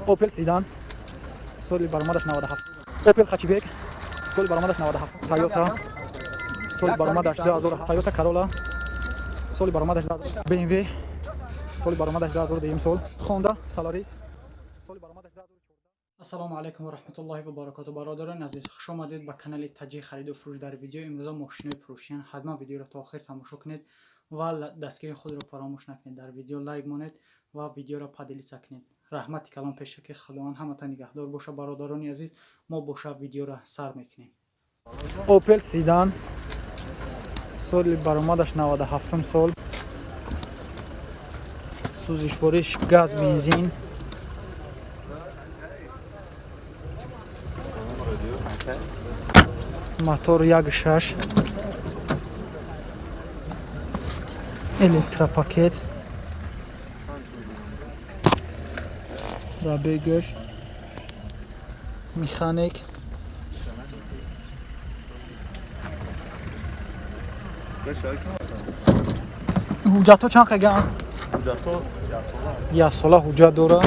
Opel Sedan соли баромадаш 97. Opel Hatchback соли баромадаш 97. Toyota соли баромадаш 2000. Toyota Corolla соли баромадаш 2000. BMW соли баромадаш 2002 сол. Honda Solaris соли баромадаш 2014. Ассалому алайкум ва раҳматуллоҳи ва баракоту. Бародарони азиз, хуш омадед ба канали Таҷик хариду фурӯш. Дар видеои имрӯза мошинои фурӯшиян. Ҳатман видеоро то охир тамошо кунед ва дастгири худро фаромӯш накунед. Дар видео лайк монед ва видеоро поделиться кунед. Раҳмати калон пешаки Худованд ҳаматон нигаҳдор боша. Бародарони азиз, мо боша видеоро сар мекунем. Opel Sedan соли баромадаш 97 сол. Сӯзишвориш газ, бензин. Мотор 1.6, электропакет, рабегаш, механик. Ҳуҷҷатҳо чанд қаган? Ҳуҷҷатҳо як сола ҳуҷҷат дора.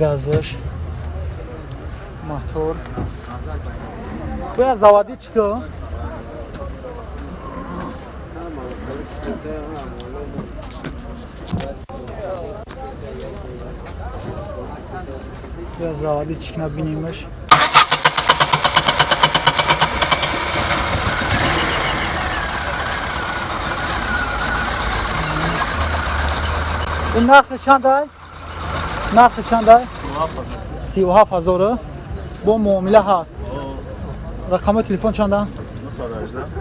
Газаш, мотор. Бояд заводи чӣ ко? Бояд заводи чӣ кина бинимаш. Ин нархи чанд? Нархи чанд? 37 ҳазор. Бо муомила ҳаст. Рақами телефон чанд?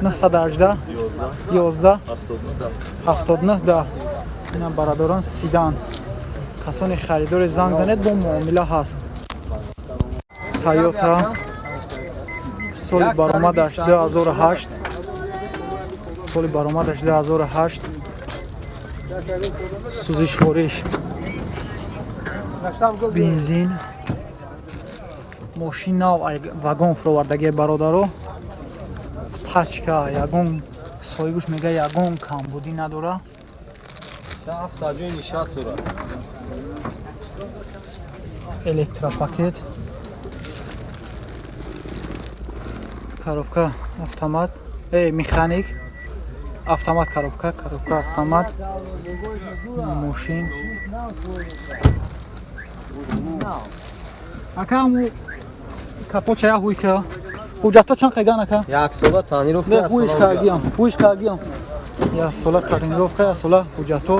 918 11 79 10. Инам бародарон Седан. Касони харидори занг занед, бо муомила ҳаст. Toyota соли баромадаш 2008. Соли баромадаш 2008. Сӯзишвориш бензин. Мошин нав вагон фуровардагие бародаро. Тачка ягон соҳибуш мега ягон камбудӣ надора. Электропакет, коробка автомат, механик, автомат, коробка, коробка автомат. Мошин ака ҳаму капот чая ҳуй ка. Ҳуҷҷатҳо чанд қайган ака? Як сола тонировка, як сола кардиам, ҳуйш кардиам. Як сола тонировка, як сола ҳуҷҷатҳо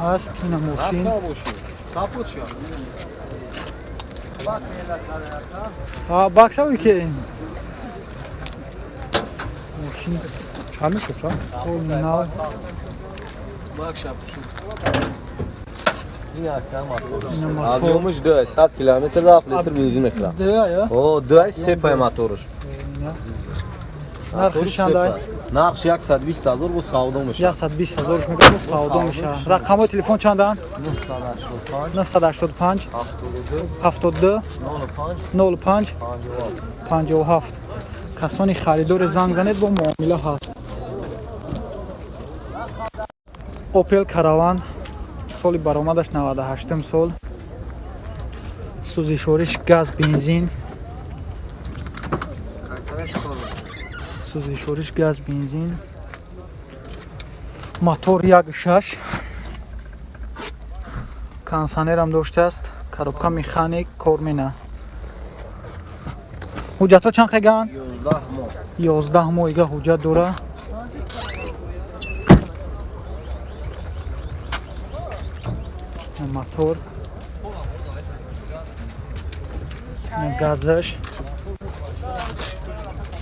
ҳаст. Ина мошин. А бакша ҳуй ке. Мошин чанд мешавад? Нав. Бакша Объемаш 200 километр, 7 литр бензин мехӯрад. О, 2 пай мотораш. Нархи чанд? Нархш 120 ҳазор бо савдо мешавад. 120 ҳазор мегӯяд, бо савдо мешавад. Рақамҳои телефон чанданд? 985 72 05 57. Касони харидори занг занед, бо муомила ҳаст. Opel Caravan соли баромадаш 98 сол. Сӯзишвориш газ, бензин. Сӯзишвориш газ, бензин. Мотор 1.6. Кондиционерам доштааст. Коробка механик, кор мена. Ҳуҷҷатҳо чанд қайган? 11 моҳ. 11 моҳ ига ҳуҷҷат дора. Мотор, газаш,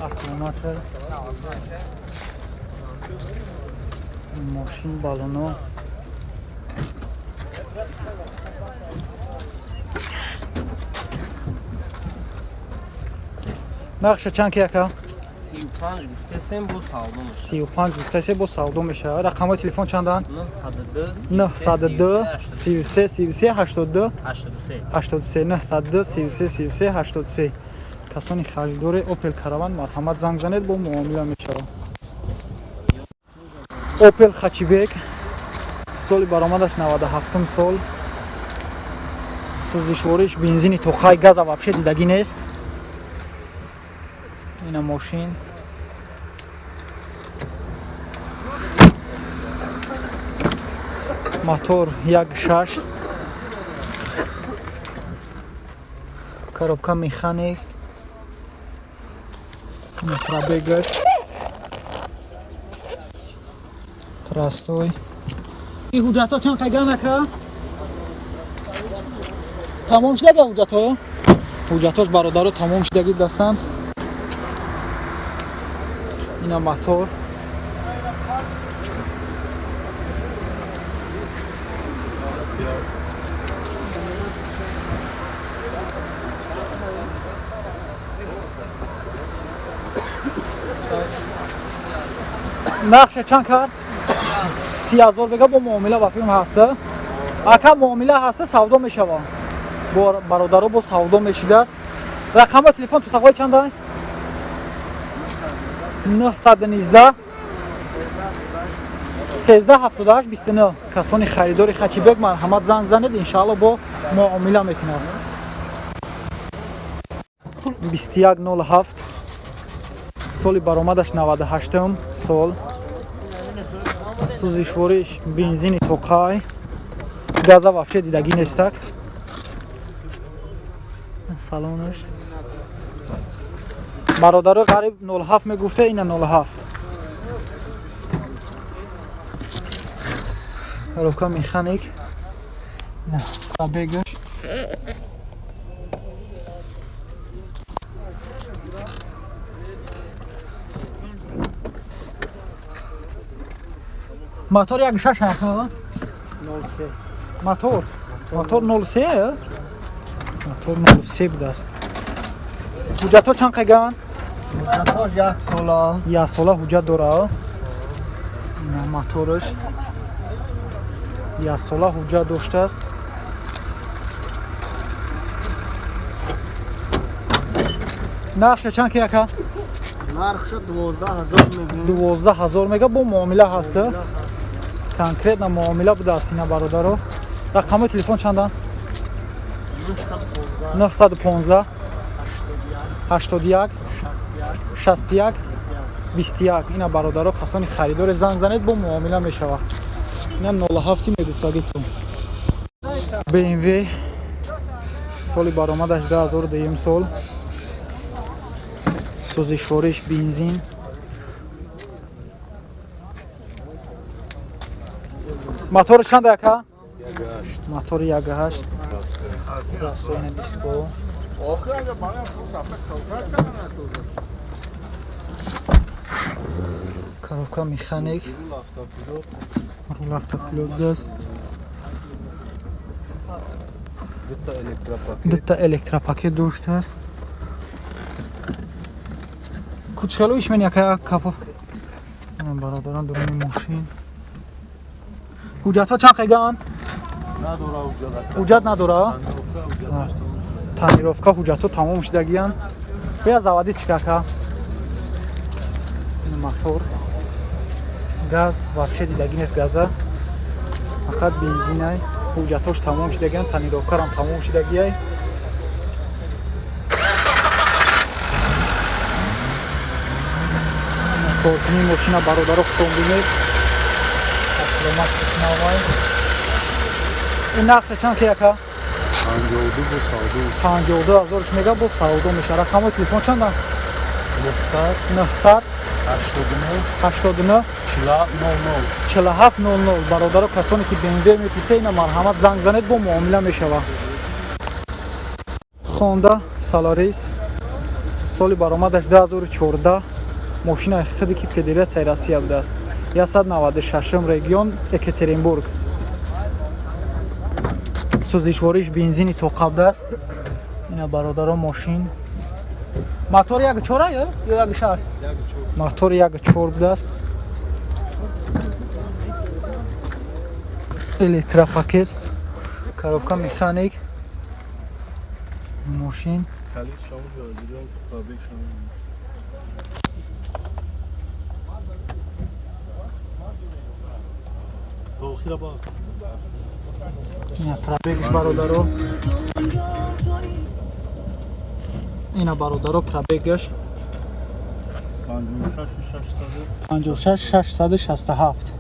аккумулятор, мошин, балоно. Нархша чанд ки ака? 35 гуфтесем, бо савдо мешавад. 35 гуфтасе, бо савдо мешавад. Рақамҳои телефон чанданд? 902 902 33 33 82 83 83. 902 33 33 83. Касони харидори Opel Caravan марҳамат занг занед, бо муомила мешавад. Opel Hatchback соли баромадаш 97 сол. Сӯзишвориш бензини тоқай, газа вообще дидагӣ нест. Ина мошин. Мотор 1.6. Коробка механик. Пробегаш. Простой. И ҳуҷҷатҳо чанд қайган ака? Тамом шудаги ҳуҷҷатҳо? Ҳуҷҷатҳош бародаро тамом шудаги дастанд. Ина мотор. Нақша чанд кард? 30,000 бега бо муомила ба филм ҳаста. Ака муомила ҳаста, савдо мешава. Бо бародаро бо савдо мешидааст. Рақами телефон тутақои чанда? 919 13 78 29. Касони харидори хатчбек марҳамат занг занед, иншаалло бо муомила мекунад. 2107 соли баромадаш 98 сол. Сӯзишвориш бензини тоқай, газа вообще дидагӣ нестак. Салонаш бародаро қариб 07 мегуфта, ина 07. Коробка механик. На пробегаш. Мотор 1.6 ҳаст? 03. Мотор. Мотор 03? Мотор 03 будааст. Ҳуҷҷатҳо чанд қайган? Ҳуҷҷатҳош як сола. Як сола ҳуҷҷат дора. Ина мотораш. Як сола ҳуҷҷат доштааст. Нархша чанд ки ака? Нархша 12,000 мегӯем. 12,000 мега бо муомила ҳаст. Конкретно муомила будааст ина бародаро. Рақамҳои телефон чанданд? 915 81 61 21. Ина бародаро касони харидоре занг занед, бо муомила мешавад. Ина 07 мегуфтагитон. BMW соли баромадаш 2002 сол. Сӯзишвориш бензин. Мотори чанд ака? Мотори 1.8. Расоина диско. Коробка механик. Рул автопилот даст. Дута электропакет доштааст. Кучхело ишмен яка капо. Бародарон дуруни мошин. Ҳуҷҷатҳо чанд қайган? Ҳуҷҷат надора? Тонировка ҳуҷҷатҳо тамом шудагиянд. Бия заводи чӣ кака? Мотор. Газ вообще дидагӣ нест газа. Фақат бензинай. Ҳуҷҷатҳош тамом шудагиянд, тонировкарам тамом шудагияй. Коркунии мошина бародаро худтон бинед. Асломат навай. Ин нархша чанд ки ака? 52 бо савдо. 52,000 мега бо савдо мешавад. Рақамҳои телефон чанданд? 900 900 89 89 47 00. 47 00. Бародаро касоне ки BMW меписа, ина марҳамат занг занед, бо муомила мешавад. Honda Solaris соли баромадаш 2014, мошинаи худе ки Федератсияи Россия будааст. 196 регион Екатеринбург. Сӯзишвориш бензини тоқабдааст. Ина бародаро мошин. Мотор 1.4 ё 1.6? Мотор 1.4 будааст. Электропакет, коробка механик, мошин. Ина пробегш бародаро. Ина бародаро пробегш 56667.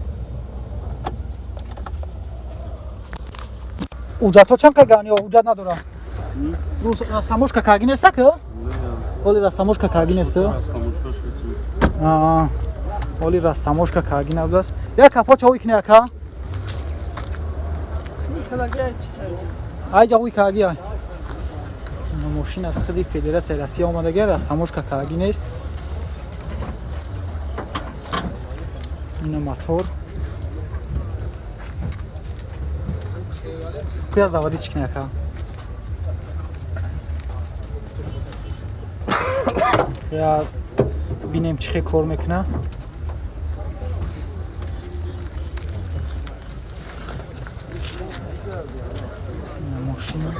Ҳуҷҷатҳо чанд каган ё ҳуҷҷат надорам? Растаможка каги неста ки? Оли растаможка каги нест? Оли растаможка каги набудааст. Як капоча ҳуй кини ака? Айҷа ҳуй каги ай. Мошин аз худи Федератсияи Россия омадагӣ, растаможка каги нест. Ина мотор. Куя заводи чӣ кини ака? Я бинем чӣ хел кор мекуна. Мошина.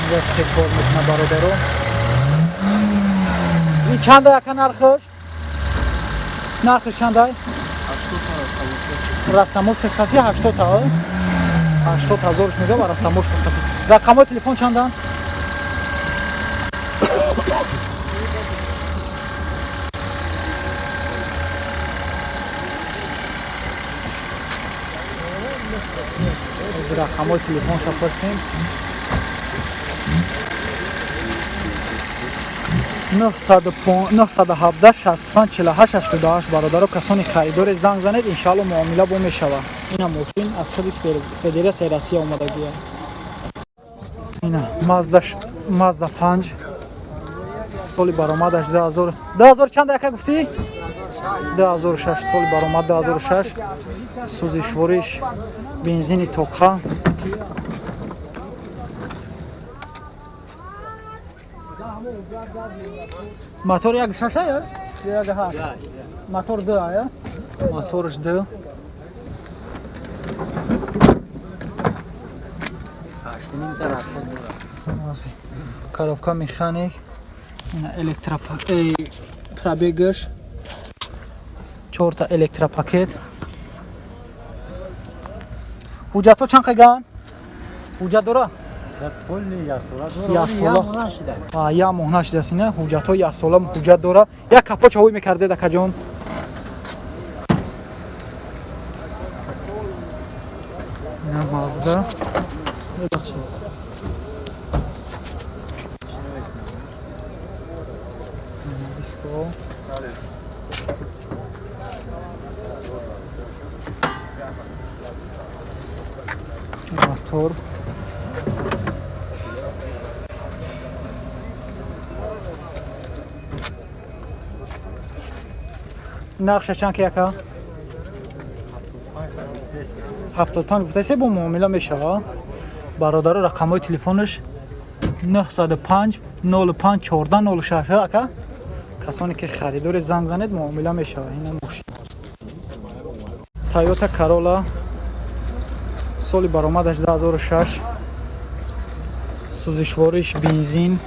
Чӣ хел кор мекуна бародаро. Ин чанда ака нархаш? Нархаш чандай? Растаможка кафи 80 та. 80 ҳазорш мега ва растаможка кафи. Рақамҳои телефон чанданд? Рақамҳои телефонша пурсем. 917 65 48 88 бародаро, касони харидоре занг занед, иншаалло муомила бо мешавад. Ина мошин аз худи Федератсияи Россия омадагия. Ина Мазда 5 соли баромадаш 2000 2000 чанд яка гуфтӣ? 2006 соли баромад 2006. Сӯзишвориш бензини тоқа. Мотор 1.6 ая? 1.8. Мотор 2 ая? Моторш 2. Коробка механик. Ина электропакет пробегаш. 4 та электропакет. Ҳуҷҷатҳо чанд қаган? Ҳуҷҷат дора? Як моҳ нашидааст ина ҳуҷҷатҳо як сола ҳуҷҷат дора. Як капоча ҳуй мекардед акаҷон. Ина Мазда. Диско. Мотор. Нархша чанд ки яка? 75 гуфтасе бо муомила мешава. Бародаро рақамҳои телефонаш 905 05 14 06 ака. Касоне ки харидори занг занед муомила мешава. Ина мошин. Toyota Corolla соли баромадаш 2006. Сӯзишвориш бензин.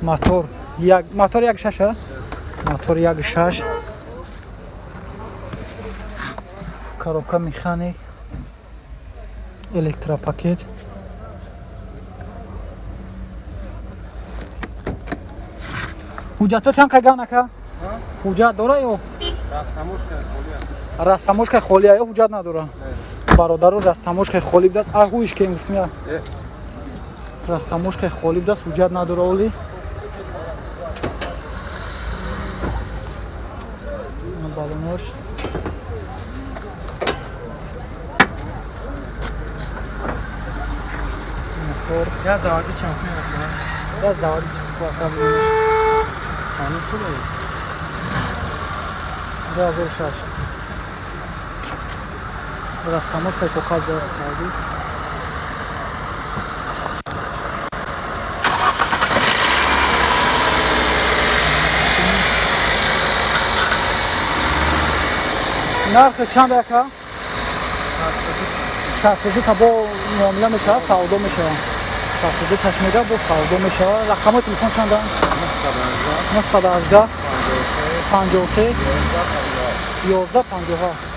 Мотор як мотор 1.6 мотор 1.6. Коробка механик. Электропакет. Ҳуҷҷатҳо чанд қаган ака? Ҳуҷҷат дора ё? Растаможка холия ё ҳуҷҷат надора? Бародаро растаможка холӣ будааст. А ҳуиш ки гуфтем я. Растаможка холӣ будааст, ҳуҷҷат надора оли. Балонош. Мотор. Я заводи чанд? Я заводи чанд? 2006. Растаможка тоқат даст карди. Нархи чанд ака? 62 та бо Муомила мешавад, савдо мешавад. 62 таш мега, бо савдо мешавад. Рақамҳои телефон чанданд? 918 53 11 57.